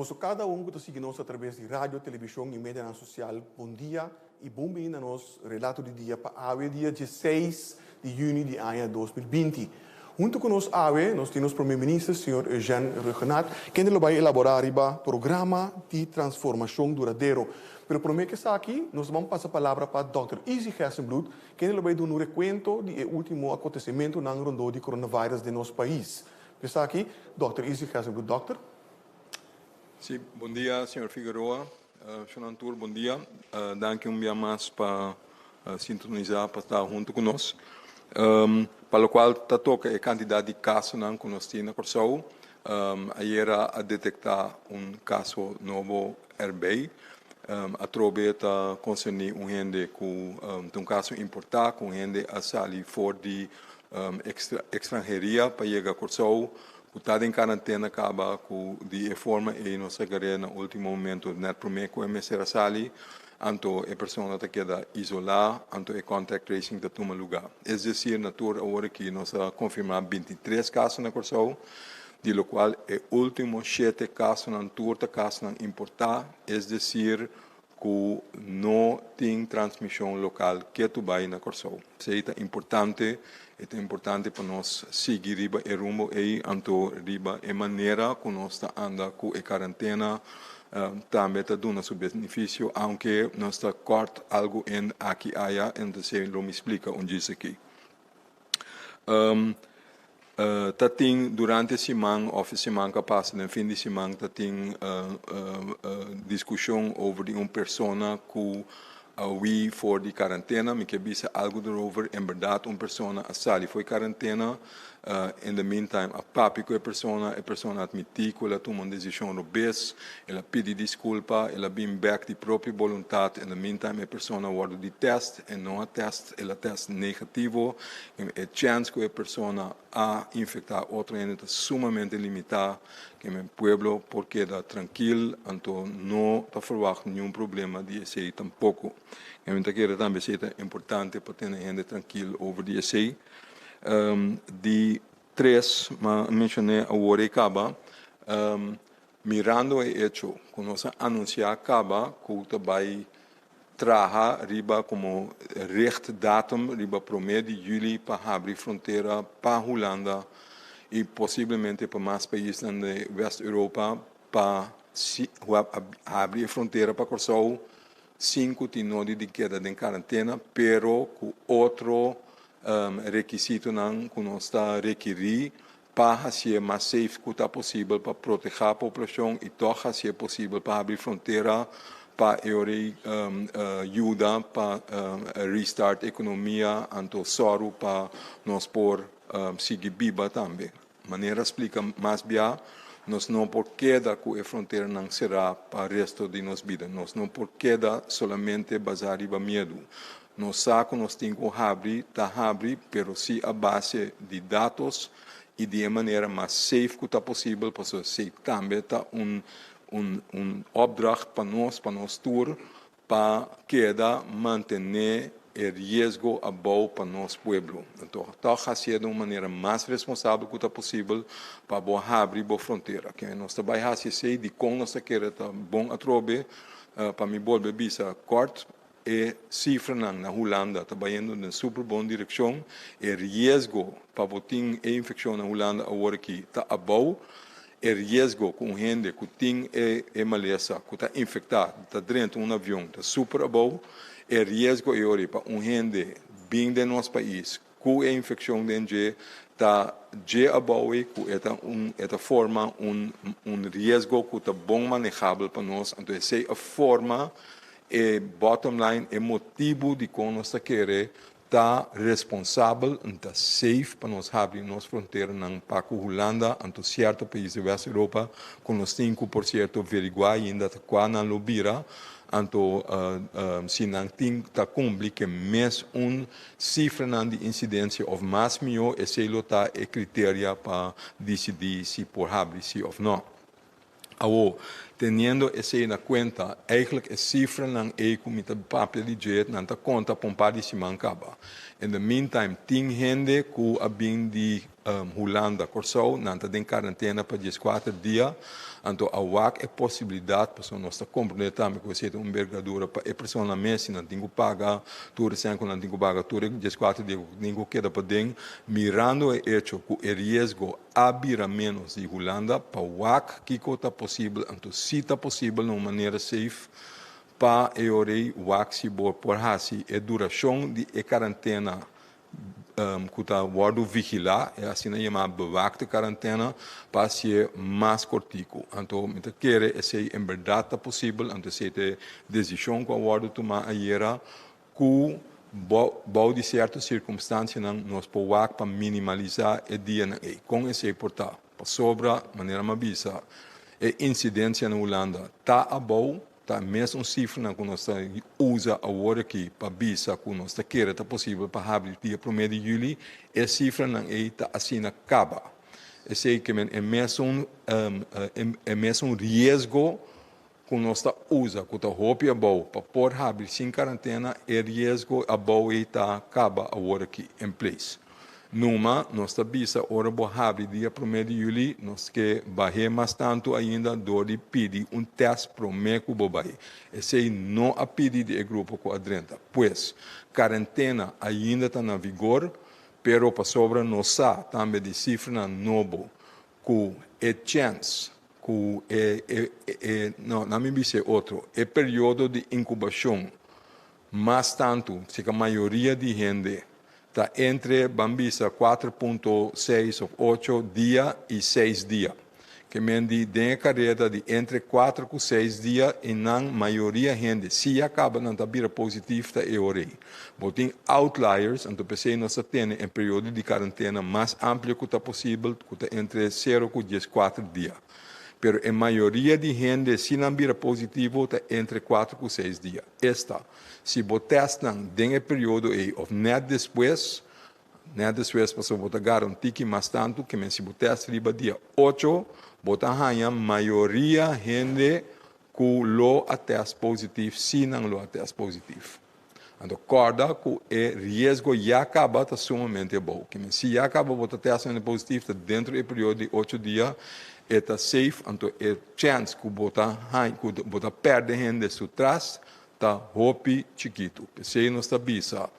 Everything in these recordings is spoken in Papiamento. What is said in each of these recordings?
boso kada un ku ta sigui nos atraves di radio, televishon i medianan sosial, bon dia i bon bini na nos Relato di Dia pa awe dia dieseis di yüni di aña 2020. Huntu ku nos awe nos tin nos Prome Minister señor Eugène Rhuggenaath kende lo bai elaborá riba Programa di Transformashon Duradero. Pero prome ku esaki nos ta ban pasa palabra pa Dòkter Izzy Gerstenbluth kende lo bai duna un rekuento di e último akontesimentunan rondó di coronavirus den nos pais. Esaki, Dòkter Izzy Gerstenbluth. Dòkter. Sí, bon dia señor Figueroa, Shonan tur bon dia. Danki un bia mas pa sintonisá pa ta huntu ku nos. Pa lokual ta toka e kantidat di kasonan ku nos tin na Kòrsou, ayera a detektá un kaso nobo erbei. Atrobe ta konserní un hende ku ta un kaso importá ku un hende a sali for di ekstranheria pa yega Kòrsou ku ta den karantena kaba ku di e forma ei nos a gar'é na último momento nèt promé ku e mester a sali, anto e persona ta keda isolá, anto e contact tracing ta tuma lugá. Es desir, na tur awor aki nos a konfirmá 23 kaso na Kòrsou, di lokual e último shete kasonan tur ta kasonan importá, es desir ku no tin transmishon lokal ketu bai na Kòrsou. Esei ta importante, e ta importante pa nos sigui riba e rumbo ei, anto riba e manera ku nos ta anda ku e karantena tambe ta duna su benefisio, aunke nos ta kòrt algu in aki aya, entonces lo mi splika un djis aki. Ta tin durante siman of e siman ku a pasa den fin di siman ta tin diskushon over di un persona ku a hui for di karantena. Mi ke bisa algu derover. En bèrdat un persona a sali for di karantena. In the meantime a papia ku e persona, e persona a atmití ku el a tuma un desishon robes, el a pidi diskulpa, el a bin bèk di propio boluntat. In the meantime e persona a wòrdu di tèst, e no a tèst, el a tèst negativo. E chèns ku e persona a infektá otro hende ta sumamente limitá. Ke pueblo por keda trankil, anto no ta ferwagt niun problema di esei tampoko. Mi ta kere tambe esei ta importante pa tene hende trankil over di esei. Di tres, m'a menshoné awor ei kaba, mirando e echo ku nos a anunsiá kaba ku ta bai traha riba komo richtdatum riba promé di yüli pa habri frontera pa Hulanda i posiblemente pa mas paisnan di West Europa pa habri e frontera pa Kòrsou sin ku tin nodi di keda den karantena pero ku otro rekisitonan ku nos ta rekirí pa hasié mas safe ku ta posibel pa protehá poblashon i tòg hasié posibel pa habri frontera pa e ora ei yuda pa restart ekonomia anto sòru pa nos por sigui biba tambe. Manera splika mas bia, nos no por keda ku e fronteranan será pa resto di nos bida. Nos no por keda solamente basá riba miedu. Nos sa ku nos tin ku habri, ta habri, pero si a base di datos i di e manera mas safe ku ta posibel, pasobra esei tambe ta un un un opdracht pa nos, pa nos tur, pa keda mantené e riesgo abou pa nos pueblo. Anto tòg hasié den un manera mas responsabel ku ta posibel pa bo habri bo frontera. Ke nos ta bai hasi esei, dikon nos ta kere ta bon atrobe? Pa mi bolbe bisa kòrt, e sifranan na Hulanda ta bayendo den super bon direkshon. E riesgo pa bo tin e infekshon na Hulanda awor aki ta abou. E riesgo ku un hende ku tin e e malesa ku ta infektá ta drenta un avion ta super abou. E riesgo e ora pa un hende bin den nos pais ku e infekshon den dje ta dje abou ei ku e ta un e ta forma un un riesgo ku ta bon manejabel pa nos. Anto esei a forma e bottom line, e motibu dikon nos ta kere ta responsabel en ta safe pa nos habri nos fronteranan pa ku Hulanda anto sierto pais di West Europa ku nos tin ku por sierto veriguá ainda ta kua nan lo bira anto si nan tin ta kumpli ke mes un sifranan di insidensia òf mas mihó esei lo ta e kriteria pa disidí si por habri si òf no. Awor. Teniendo esei na kuenta, eigenlijk e sifranan ei ku mi ta papia di dje nan ta konta pa un par di siman kaba. In the meantime tin hende ku a bin di Hulanda, Kòrsou, nan ta den karantena pa dieskuater dia, anto a wak e posibilidat, pasobra nos ta komprendé tambe ku esei ta un bergadura pa e personanan mes, si nan tin ku paga tur e sèn ku nan tin ku paga tur e dieskuater dia ku tin ku keda paden, mirando e echo ku e riesgo a bira ménos di Hulanda pa wak kiko ta posibel, anto si ta posibel na un manera safe pa e ora ei wak si bo por hasi e durashon di e karantena ku ta wòrdu vigilá, e asina yamá bewaakte karantena, pa hasié mas kortiku. Anto mi ta kere esei en bèrdat ta posibel, anto esei ta e desishon ku a wòrdu tumá ayera ku bou di sierto sirkumstansianan nos por wak pa minimalisá e dianan ei. Kon esei por ta? Pasobra, manera mi a bisa, e insidensia na Hulanda ta abou, Ta e mesun sifranan ku nos ta usa awor aki pa bisa ku nos ta kere ta posibel pa habri dia promé di yüli, e sifranan ei ta asina kaba. Esei ke men e mesun e mesun riesgo ku nos ta usa ku ta hopi abou pa por habri sin karantena, e riesgo abou ei ta kaba awor aki in place. Numa nos ta bisa ora bo habri dia promé di yüli, nos ke bah'é mas tantu ainda dor di pidi un tèst promé ku bo bai. Esei no a pidi di e grupo ku a drenta. Pues, karentena ainda ta na vigor, pero pasobra nos sa tambe di sifranan nobo ku e chèns ku e e no, nan mi bisa e otro, e periodo di inkubashon Mas tantu, si ka mayoria di hende ta entre ban bisa 4.6 of 8 dia i 6 dia. Ke men di den e kareda di entre 4 ku 6 dia i nan mayoria hende si ya kaba nan ta bira positif ta e ora ei. Bo tin outliers, anto p'esei nos ta tene e periodo di karantena mas amplio ku ta posibel ku ta entre 0 ku 14 dia. Pero e mayoria di hende si nan bira positivo ta entre 4 ku 6 dia. Esta, si bo tèst nan den e periodo ei òf nèt despues, nèt despues pasobra bo ta gara un tiki mas tantu ke men si bo tèst riba dia 8, bo ta haña mayoria hende ku lo a tèst positif si nan lo a tèst positif. Anto kòrda ku e riesgo ya kaba ta sumamente abou. Ke men si ya kaba bo ta tèst hende positif ta dentro e periodo di 8 dia e ta safe, anto e chèns ku bo ta haña ku bo ta pèrdè hende su tras ta hopi chikitu. P'esei nos ta bisa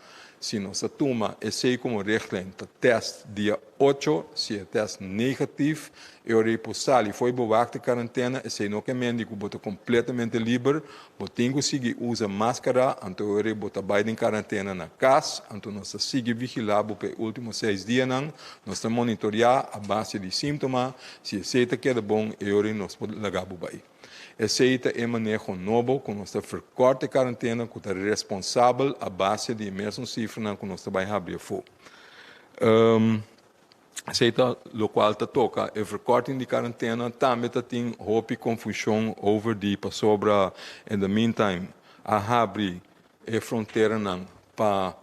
si nos ta tuma esei komo richtlijn ta tèst dia 8, si e tèst negatif e ora ei por sali fo'i bo wak di karantena, esei no ke mende ku bo ta kompletamente liber, bo tin ku sigui usa maskara, anto e ora ei bo ta bai den karantena na kas, anto nos ta sigui vigilá bo pa e último seis dianan, nos ta monitoriá a base di síntoma, si esei ta keda bon e ora ei nos por laga bo bai. Esei ta e maneho nobo ku nos ta verkòrt e karantena ku ta responsabel a base di e mesun sifranan ku nos ta bai habri afó. Esei ta lokual ta toka e verkorting di karantena. Tambe ta tin hopi konfushon over di pasobra in the meantime a habri e fronteranan pa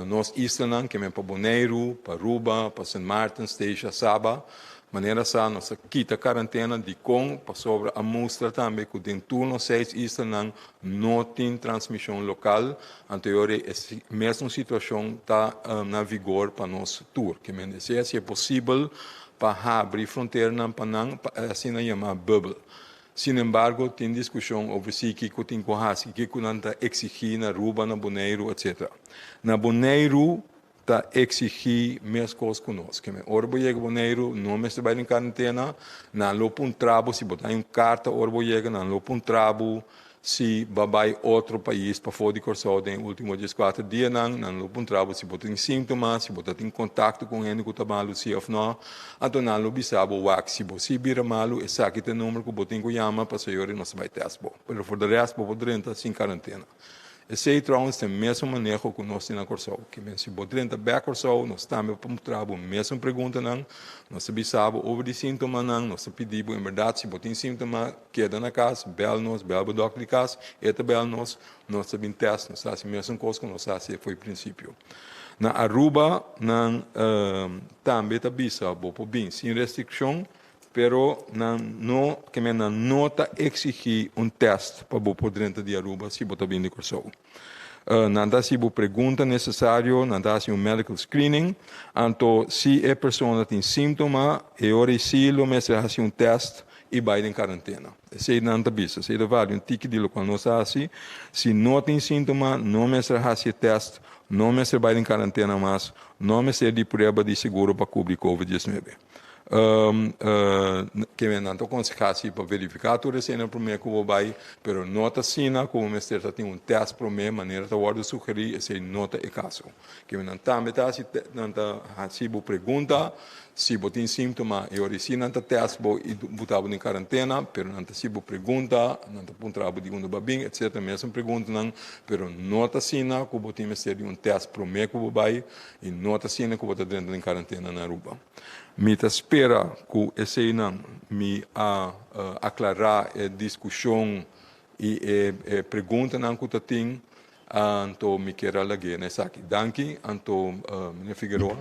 nos islanan, ke men pa Boneiru, pa Aruba, pa Sint Maarten, Statia, Saba. Manera sa nos a kita karantena dikon pasobra a mustra tambe ku den tur nos seis islanan no tin transmishon lokal. Anto e ora e mesun situashon ta na vigor pa nos tur. Ke men desea si e posibel pa habri fronteranan pa nan pa e asina yama bubbel. Sin embargo tin diskushon over si kiko tin ku hasi, kiko nan ta eksigí na Aruba, na Boneiru etc. Na Boneiru ta eksigí meskos ku nos. Ke men ora bo yega Boneiru no mester bai den karentena, nan lo puntra bo si bo ta un karta ora bo yega, nan lo puntra bo si bo a bai otro pais pafó di Kòrsou den e último 14 dianan, nan lo puntra bo si bo tin síntoma, si bo ta tin kontakto ku un hende ku ta malu si òf nò. Anto nan lo bisa bo wak si bo si bira malu esaki ta e number ku bo tin ku yama pasobra yori nos ta bai tèst bo. Pero for de rèst bo por drenta sin karentena. Esei trouwens ta e mesun maneho ku nos tin na Kòrsou. Ke men si bo drenta bèk Kòrsou, nos tambe por mutra bo mesun preguntanan, nos ta bisa bo over di síntomanan, nos ta pidi bo en bèrdat si bo tin síntoma, keda na kas, bèl nos, bèl bo dòkter di kas, e ta bèl nos, nos ta bin tèst, nos ta hasi mesun kos ku nos a hasi for di prinsipio. Na Aruba nan tambe ta bisa bo por bin sin restrikshon. Pero nan no, ke men nan no ta eksigí un tèst pa bo por drenta di Aruba si bo ta bini di Kòrsou. Nan ta hasi bo pregunta nesesario, nan ta hasi un medical screening, anto si e persona tin síntoma, e ora ei sí lo mester hasi un tèst i bai den karantena. Esei nan ta bisa, esei ta varia un tiki di lokual nos a hasi. Si no tin síntoma, no mester hasi e tèst, no mester bai den karantena mas, no mester di prueba di seguro pa kubri covid 19. Ke nan ta konsehá si pa verifiká tur esei promé ku bo bai, pero no ta asina ku bo mester ta tin un tèst promé manera ta wòrdu sugerí, esei no ta e kaso. Ke nan tambe ta hasi nan ta hasi bo pregunta si bo tin síntoma e ora si nan ta tèst bo i buta bo den karantena, pero nan ta hasi bo pregunta, nan ta puntra bo di unda bo a bin etcetera, mesun preguntanan, pero no ta asina ku bo tin mester di un tèst promé ku bo bai i no ta asina ku bo ta drenta den karantena na Aruba. Mi ta spera ku eseinan mi a aklará e diskushon i e preguntanan ku ta tin, anto mi kier a lag'é na esaki. Danki, anto Meneer Figueroa.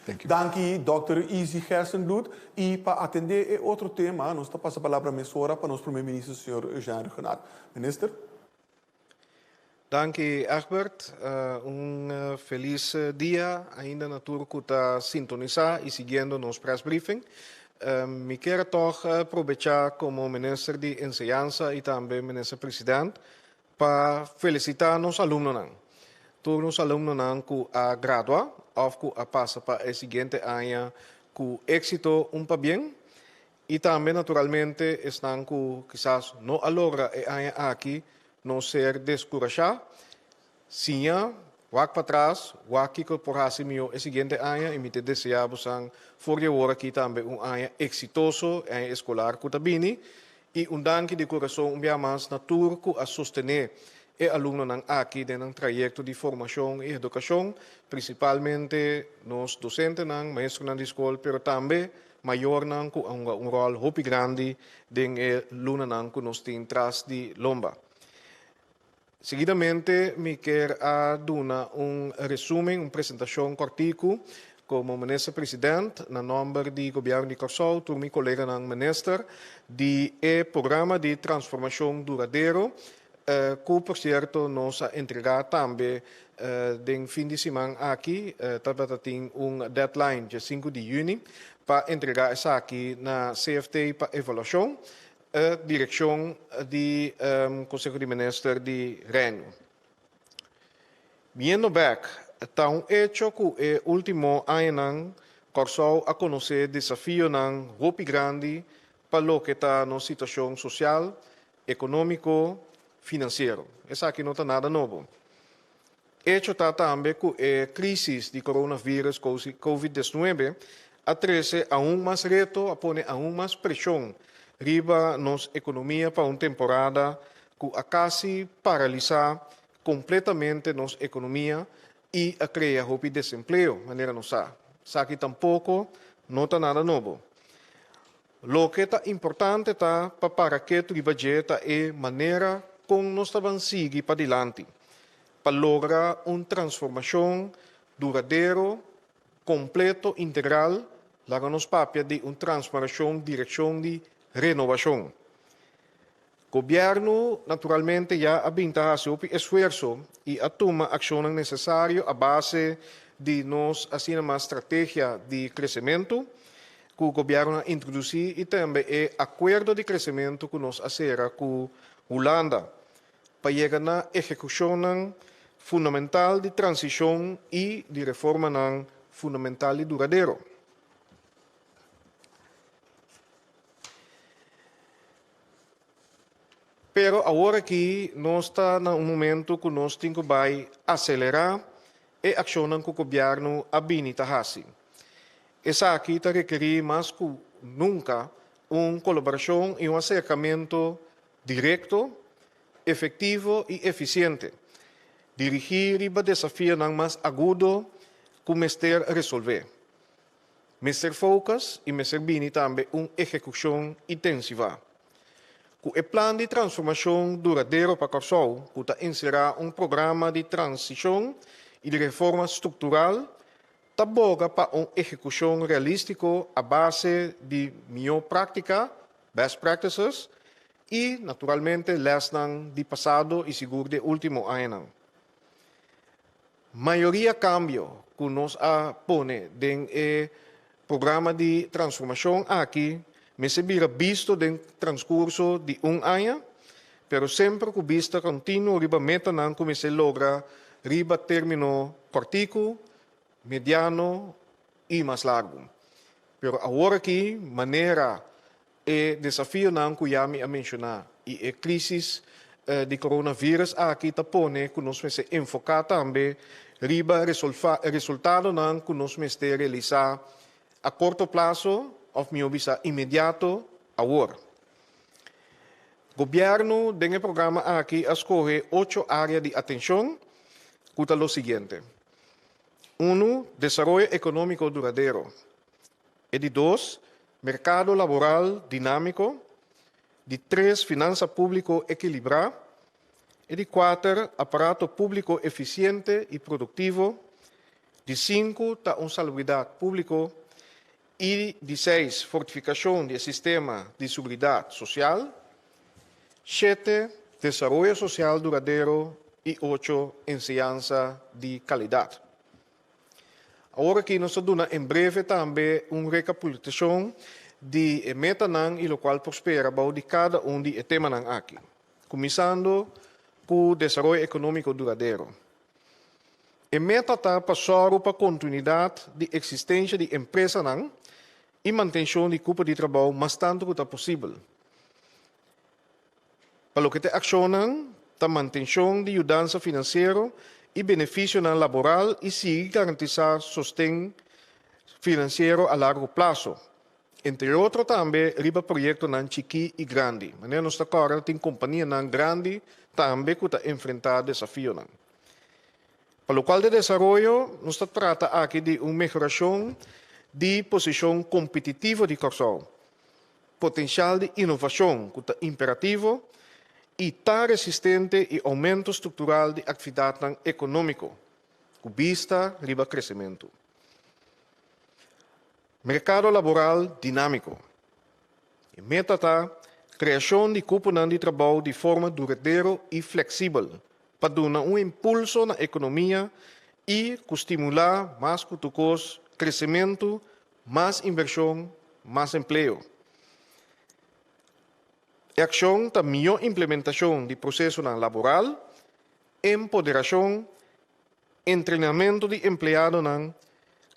Thank you. Danki Dòkter Izzy Gerstenbluth. I pa atendé e otro tema nos ta pasa palabra mesora pa nos Prome Minister señor Eugène Rhuggenaath. Minister. Danki Egbert. Un felis dia ainda na tur ku ta sintonisá i siguiendo nos press briefing. Mi kier tòg probechá komo Minister di Enseñansa i tambe Minister President pa felisitá nos alumnonan. Tur nos alumnonan ku a gradua òf ku a pasa pa e siguiente aña ku éksito un pabien I tambe naturalmente esnan ku kisas no a logra e aña aki no ser deskurashá, siña, wak patras, wak kiko por hasi mihó e siguiente aña i mi ta deseá bosan for di awor aki tambe un aña eksitoso, e aña eskolar ku ta bini. I un danki di kurason un bia mas na tur ku a sostené e alumnonan aki den nan trayekto di formashon i edukashon, prinsipalmente nos dosentenan, maestronan di skol, pero tambe Mayornan ku a hunga un ròl hopi grandi den e lunanan ku nos tin tras di lomba. Seguidamente mi kier a duna un resumen, un presentashon kòrtiku komo Minister President na nòmber di Gobièrnu di Kòrsou, tur mi koleganan minister, di e programa di transformashon duradero ku por sierto nos a entregá tambe den fin di siman aki, tabata tin un deadline dje sinku di yüni pa entregá esaki na CFT pa evaluashon, direkshon di Konseho di Minister di Reino. Biendo bèk, ta un echo ku e último añanan Kòrsou a konosé desafionan hopi grandi pa loke ta nos situashon sosial, ekonómiko, finansiero. Esaki no ta nada nobo. Echo ta tambe ku e krísis di coronavirus Covid 19 a trese aun mas reto, a pone aun mas preshon riba nos ekonomia pa un temporada ku a kasi paralisá kompletamente nos ekonomia i a krea hopi desempleo, manera nos sa. Esaki tampoko no ta nada nobo. Loke ta importante ta pa para ketu riba dje ta e manera kon nos ta ban sigui padilanti pa logra un transformashon duradero, kompleto, integral, laga nos papia di un transformashon direkshon di renobashon. Gobièrnu naturalmente ya a bin ta hasi hopi esfuerso i a tuma akshonnan nesesario a base di nos asina mas strategia di kresementu ku gobièrnu a introdusí i tambe e akuerdo di kresementu ku nos a sera ku Hulanda pa yega na ehekushonnan fundamental di transishon i di reformanan fundamental i duradero. Pero awor aki nos ta na un momento ku nos tin ku bai aselerá e akshonnan ku gobièrnu a bini ta hasi. Esaki ta rekerí mas ku nunka un kolaborashon i un aserkamentu direkto, efektivo i efisiente, dirigí riba desafionan mas agudo ku mester resolvé. Mester focus y mester bini tambe un ehecucion intensiva. Cu e plan di transformacion duradero pa Corsou cu ta encera un programa di transicion y di reforma structural, Ta boga pa un ehekushon realístiko a base di mihó práktika, best practices, i naturalmente lèsnan di pasado i sigur di e último añanan. Mayoria kambio ku nos a pone den e programa di transformashon aki mester bira bisto den transkurso di un aña, pero semper ku bista kontinuo riba metanan ku mester logra riba término kòrtiku, mediano i mas largu. Pero awor aki manera E desafionan ku ya mi a menshoná i e krísis di coronavirus aki ta pone ku nos mester enfoká tambe riba resultadonan ku nos mester realisá a korto plaso òf mihó bisa inmediato, awor. Gobièrnu den e programa aki a skohe ocho área di atenshon ku ta lo siguiente, Unu, desaroyo ekonómiko duradero. E di dos, merkado laboral dinámiko. Di tres, finansa públiko ekilibrá. E di kuater, aparato públiko efisiente i produktivo. Di sinku ta un salubridat públiko. I di seis, fortifikashon di e sistema di seguridat sosial. Shete, desaroyo sosial duradero. I ocho, enseñansa di kalidat. Awor aki nos ta duna en breve tambe un rekapitulashon di e metanan i lokual por spera bou di kada un di e temanan aki, kuminsando ku desaroyo ekonómiko duradero. E meta ta pa sòru pa kontinuidat di eksistensha di empresanan i mantenshon di kupo di trabou mas tantu ku ta posibel. Pa loke ta e akshonnan, ta mantenshon di yudansa finansiero i benefisionan laboral i sigui garantisá sosten finansiero a largo plaso, entre otro tambe riba proyektonan chikí i grandi. Manera nos ta kòrda tin kompanianan grandi tambe ku ta enfrentá desafionan. Pa lokual di desaroyo, nos ta trata aki di un mehorashon di posishon kompetitivo di Kòrsou. Potensial di inovashon ku ta imperativo i ta resistente i oumento struktural di aktividatnan ekonómiko ku bista riba kresementu. Merkado laboral dinámiko. E meta ta kreashon di kuponan di trabou di forma duradero i fleksibel pa duna un impulso na ekonomia i ku stimulá mas ku tur kos kresementu Mas invershon, mas empleo. E akshon ta mihó implementashon di prosesonan laboral, empoderashon, entrenamentu di empleadonan,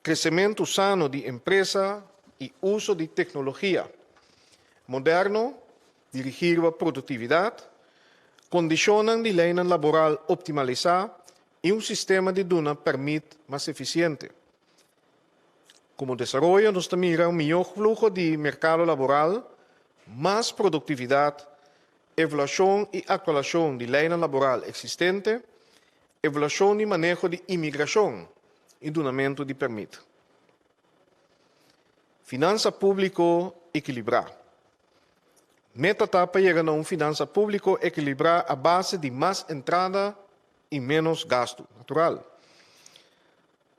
kresementu sano di empresa i uso di teknologia moderno dirigí riba produktividat, kondishonnan di leinan laboral optimalisá i un sistema di duna pèrmit mas efisiente. Komo desaroyo nos ta mira un mihó fluho di merkado laboral, mas produktividat, evaluashon i aktualashon di leinan laboral eksistente, evaluashon di maneho di imigrashon i dunamentu di pèrmit. Finansa públiko ekilibrá. Meta ta pa yega na un finansa públiko ekilibrá a base di mas entrada i ménos gastu natural.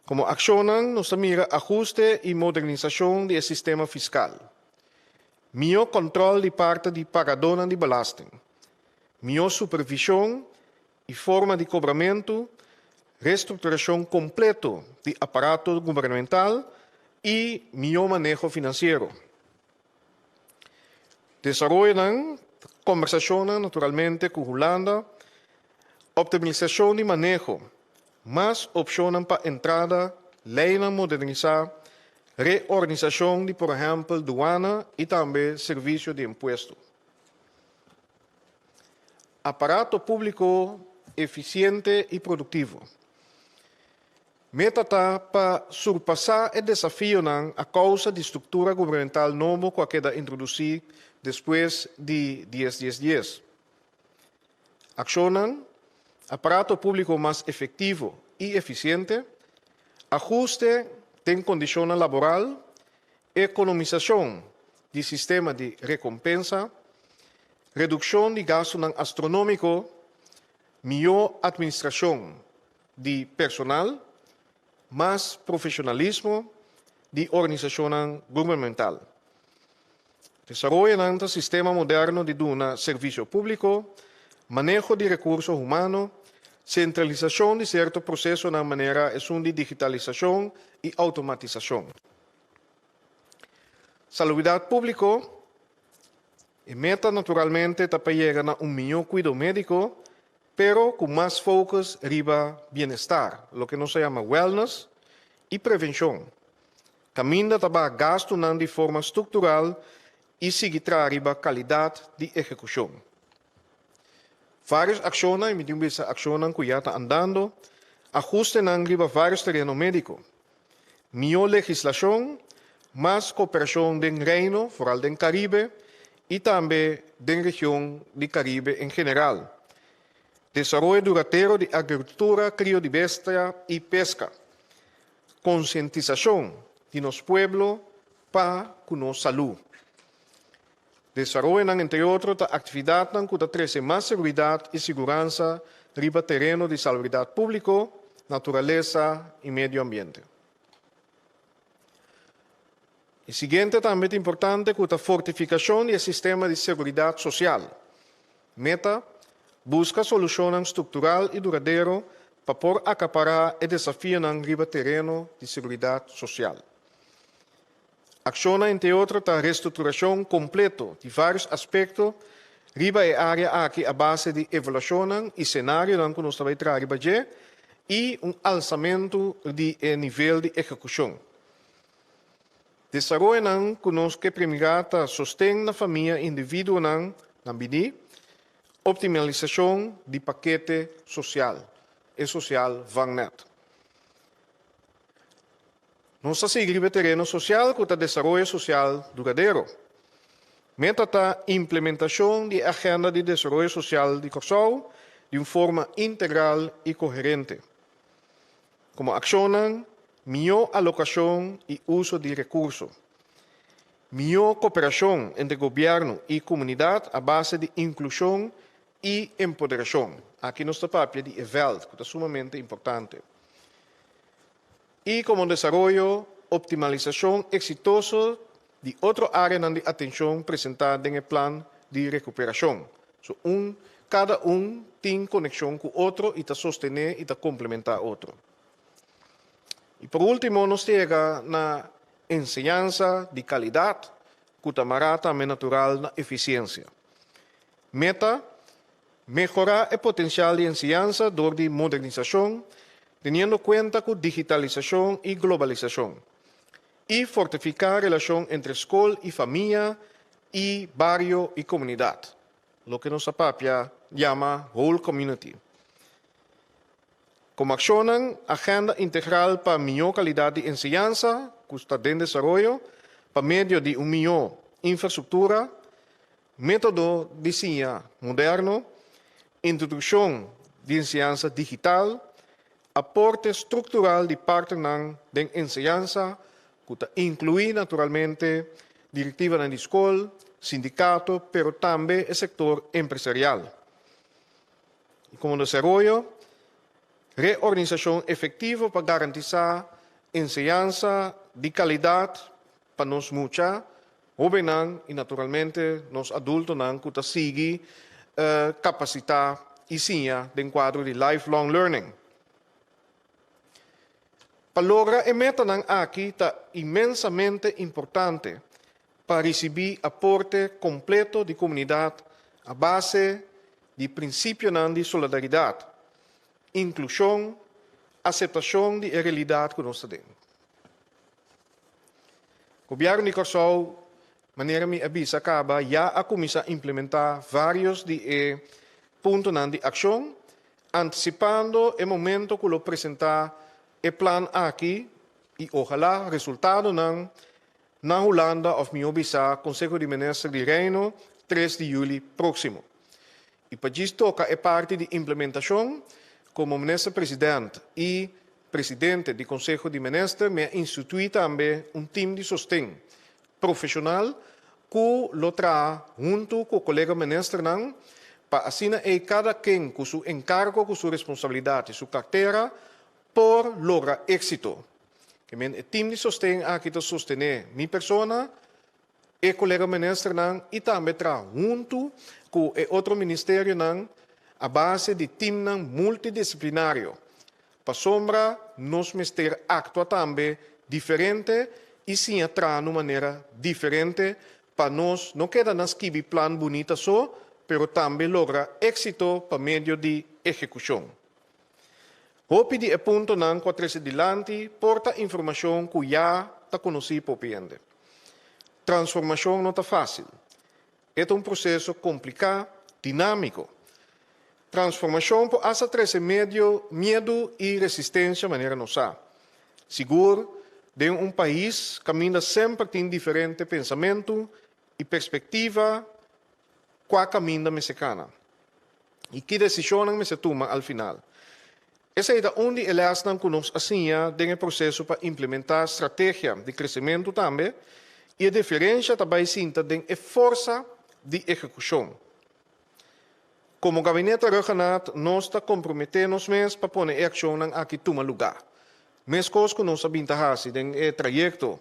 Komo akshonnan nos ta mira ahuste i modernisashon di e sistema fiskal, mihó kòntròl di parti di pagadónan di belasting, mihó supervishon i forma di kobramentu, restrukturashon kompleto di aparato gubernamental i mihó maneho finansiero. Desaroyonan, kombersashonnan naturalmente ku Hulanda, optimalisashon di maneho, mas opshonnan pa entrada, leinan modernisá, reorganisashon di por ehèmpel duana i tambe servisio di impuesto. Aparato públiko efisiente i produktivo. Meta ta pa surpasá e desafionan a kousa di struktura gubernamental nobo ku a keda introdusí despues di dies dies dies. Akshonnan, aparato públiko mas efektivo i efisiente, ahuste den kondishonnan laboral, ekonomisashon di sistema di rekompensa, redukshon di gastunan astronómiko, mihó atministrashon di personal, mas profeshonalismo di organisashonnan gubernamental. Desaroyonan ta sistema moderno di duna servisio públiko, maneho di rekurso humano, sentralisashon di sierto prosesonan manera esun di digitalisashon i outomatisashon. Salubridat públiko, E meta naturalmente ta pa yega na un mihó kuido médiko, pero ku mas focus riba bienestar, loke nos ta yama wellness, i prevenshon. Kaminda ta baha gastunan di forma struktural i sigui traha riba kalidat di ehekushon. Vários akshonnan, i mi tin bisa akshonnan ku ya ta andando, ahustenan riba vários tereno médiko. Mihó legislashon, mas kooperashon den Reino, foral den Karibe, i tambe den region di Karibe en general. Desaroyo duratero di agrikultura, krio di bestia i peska. Konsientisashon di nos pueblo pa ku nos salú. Desaroyonan entre otro ta aktividatnan ku ta trese mas seguridat i siguransa riba tereno di salubridat públiko, naturalesa i medio ambiente. E siguiente tambe ta importante ku ta fortifikashon di e sistema di seguridat sosial. Meta, Buska solushonnan struktural i duradero pa por akapará e desafionan riba tereno di seguridat sosial. Akshonnan entre otro ta restrukturashon kompleto di vários aspekto riba e área aki a base di evaluashonnan i senarionan ku nos ta bai traha riba dje i un alsamentu di e nivel di ehekushon. Desaroyonan ku nos ke premirá ta sosten na famia i individuonan na bini, optimalisashon di pakete sosial, e sosial vangnet. Nos ta sigui riba e tereno sosial ku ta desaroyo sosial duradero. Meta ta implementashon di e agenda di desaroyo sosial di Kòrsou di un forma integral i koherente. Komo akshonnan, mihó alokashon i uso di rekurso, mihó koperashon entre gobièrnu i komunidat a base di inklushon i empoderashon. Aki nos ta papia di e vèlt ku ta sumamente importante. I komo desaroyo, optimalisashon eksitoso di otro áreanan di atenshon presentá den e plan di rekuperashon. So un kada un tin konekshon ku otro i ta sostené i ta komplementá otro. I por último nos ta yega na enseñansa di kalidat ku ta mará tambe natural na efisiensia. Meta, Mehorá e potensial di enseñansa dor di modernisashon, teniendo kuenta ku digitalisashon i globalisashon, i fortifiká relashon entre skol i famia i bario i komunidat, loke nos ta papia yama whole community. Komo akshonnan, Agenda Integral pa Mihó Kalidat di Enseñansa, ku sta den desaroyo, pa medio di un mihó infrastruktura, Método di siña moderno, introdukshon di enseñansa digital, aporte struktural di partnernan den enseñansa ku ta inkluí naturalmente direktivanan di skol, sindikato pero tambe e sektor empresarial. I komo desaroyo, reorganisashon efektivo pa garantisá enseñansa di kalidat pa nos mucha, Hóbennan i naturalmente nos adultonan ku ta sigui kapasitá i siña den kuadro di lifelong learning. Pa logra e metanan aki ta inmensamente importante pa risibí aporte kompleto di komunidat a base di prinsipionan di solidaridat, inklushon, aseptashon di e realidat ku nos ta den. Gobièrnu di Kòrsou, manera mi a bisa kaba, ya a kuminsá implementá vários di e puntonan di akshon, antisipando e momento ku lo presentá e plan aki i ohalá resultadonan na Hulanda òf mihó bisá Konseho di Minister di Reino tres di yüli próksimo. I pa djis toka e parti di implementashon, komo Minister President i Presidente di Konseho di Minister mi a instituí tambe un tim di sosten profeshonal ku lo traha huntu ku kolega ministernan pa asina ei kada ken ku su enkargo, ku su responsabilidat i su kartera por logra éksito. Ke men e tim di sosten aki ta sostené mi persona, e kolega ministernan i tambe traha huntu ku e otro ministerionan a base di timnan multidisiplinario. Pasobra nos mester aktua tambe diferente i siña traha na un manera diferente pa nos no keda na skibi plan bunita so, pero tambe logra éksito pa medio di ehekushon. Hopi di e puntonan ku a trese dilanti por ta informashon ku ya ta konosí pa hopi hende. Transformashon no ta fásil. E ta un proseso kompliká, dinámiko. Transformashon por asta trese medio miedu i resistensia manera nos sa. Sigur, den un pais kaminda semper tin diferente pensamentu i perspektiva kua kaminda mester kana i ki desishonnan mester tuma al final. Esei ta un di e lèsnan ku nos a siña den e proseso pa implementá strategia di kresementu tambe i e diferensha ta bai sinta den e forsa di ehekushon. Komo Gabinete Rhuggenaath nos ta komprometé nos mes pa pone e akshonnan aki tuma lugá. Meskos ku nos a bin ta hasi den e trayekto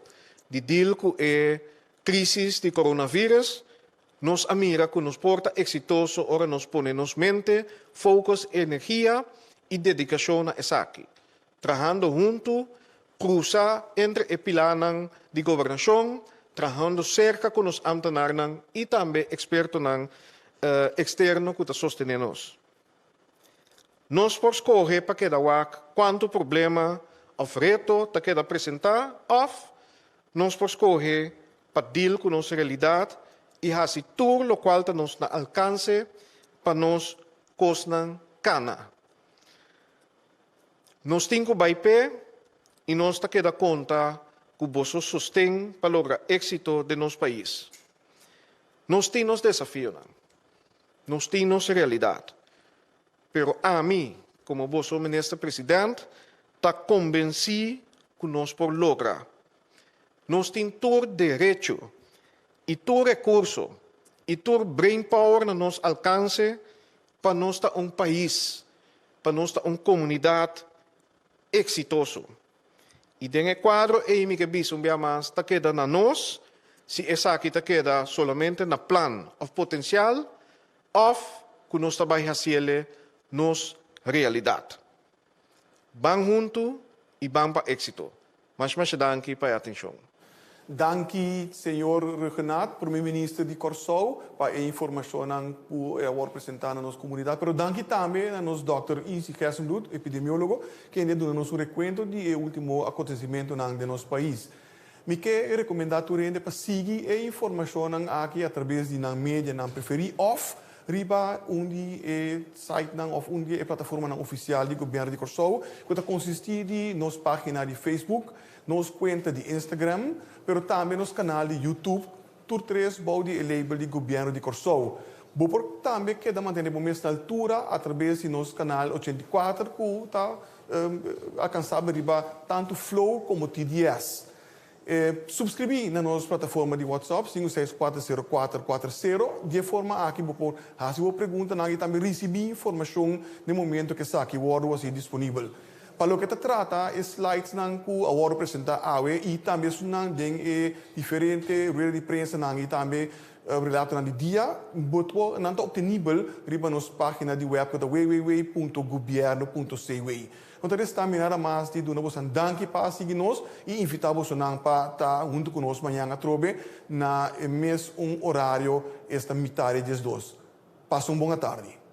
di deal ku e krísis di coronavirus, Nos a mira ku nos por ta eksitoso ora nos pone nos mente, focus, energia i dedikashon na esaki. Trahando huntu, krusa entre e pilanan di gobernashon, trahando serka ku nos amtenarnan i tambe ekspertonan eksterno ku ta sostené nos. Nos por skohe pa keda wak kuantu problema òf reto ta keda presentá òf nos por skohe pa deal ku nos realidat i hasi tur lokual ta nos na alkanse pa nos kosnan kana. Nos tin ku bai p'e i nos ta keda konta ku boso sosten pa logra éksito den nos pais. Nos tin nos desafionan. Nos tin nos realidat. Pero ami, komo boso Minister President, ta kombensí ku nos por logra. Nos tin tur derecho i tur rekurso i tur brain power na nos alkanse pa nos ta un pais, pa nos ta un komunidat eksitoso. I den e kuadro ei mi ke bisa un bia mas ta keda na nos si esaki ta keda solamente na plan òf potensial òf ku nos ta bai hasiele nos realidat. Ban huntu i ban pa éksito. Masha masha danki pa e atenshon. Danki señor Rhuggenaath, Prome Minister di Kòrsou, pa e informashonnan ku e a wòrdu presentá na nos komunidat. Pero danki tambe na nos dòkter Izzy Gerstenbluth, epidemiólogo, kende a duna nos un rekuento di e último akontesimentunan den nos pais. Mi ke rekomendá tur hende pa sigui e informashonnan aki atrabes di nan medianan preferí òf riba un di e sitenan òf un di e plataformanan ofisial di Gobièrnu di Kòrsou, ku ta konsistí di nos página di Facebook, nos kuenta di Instagram, pero tambe nos kanal di YouTube, tur tres bou di e label di Gobièrnu di Kòrsou. Bo por tambe keda mantené bo mes na altura atrabes di nos kanal 84 ku ta alkansabel riba tantu Flow komo TDS. Subskribí na nos plataforma di WhatsApp 5640440. Di e forma aki bo por hasi bo preguntanan i tambe risibí informashon den momento ku esaki wòrdu hasi disponibel. Pa loke ta trata e slidesnan ku a wòrdu presentá awe i tambe esunnan den e diferente rueda di prensanan i tambe relatonan di dia, bo por nan ta optenibel riba nos página di wèb ku ta www.gobierno.cw. No ta restá mi nada mas di duna bosonan danki pa a sigui nos i invitá bosonan pa ta huntu ku nos mañan atrobe na e mes un orario, esta mitad di diesdos. Pasa un bon atardi.